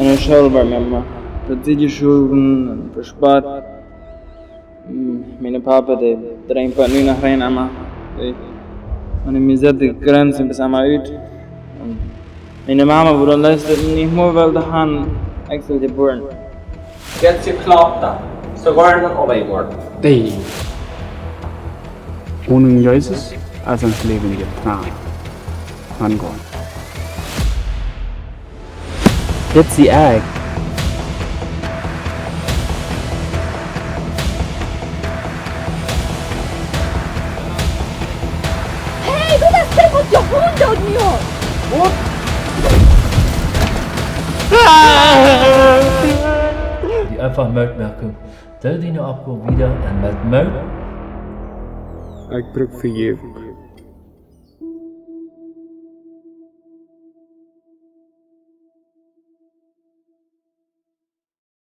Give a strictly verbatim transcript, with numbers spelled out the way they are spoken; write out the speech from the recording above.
Enne School wort mie emma daut sie jeschowen un vespott. Mien Papa, dee drenjt bat nu noch rein emma. Dee, wan hee mie sitt, dee grinst un es emma ut. Un miene Mama, woo dan leist daut nich mol well han, ekj sull jebuaren. Jetzt jekloppt dan. Ze worden oba worden. Dee. Onen Jesus es ons Läwen jetrant von Gott. Dit sie ekj. Hey, du best kaputt, du Hund, du Idiot! Wie einfach Moot moaken. Doo diene Oppgow wieda un met Moot. Ekj bruck Vejäwunk.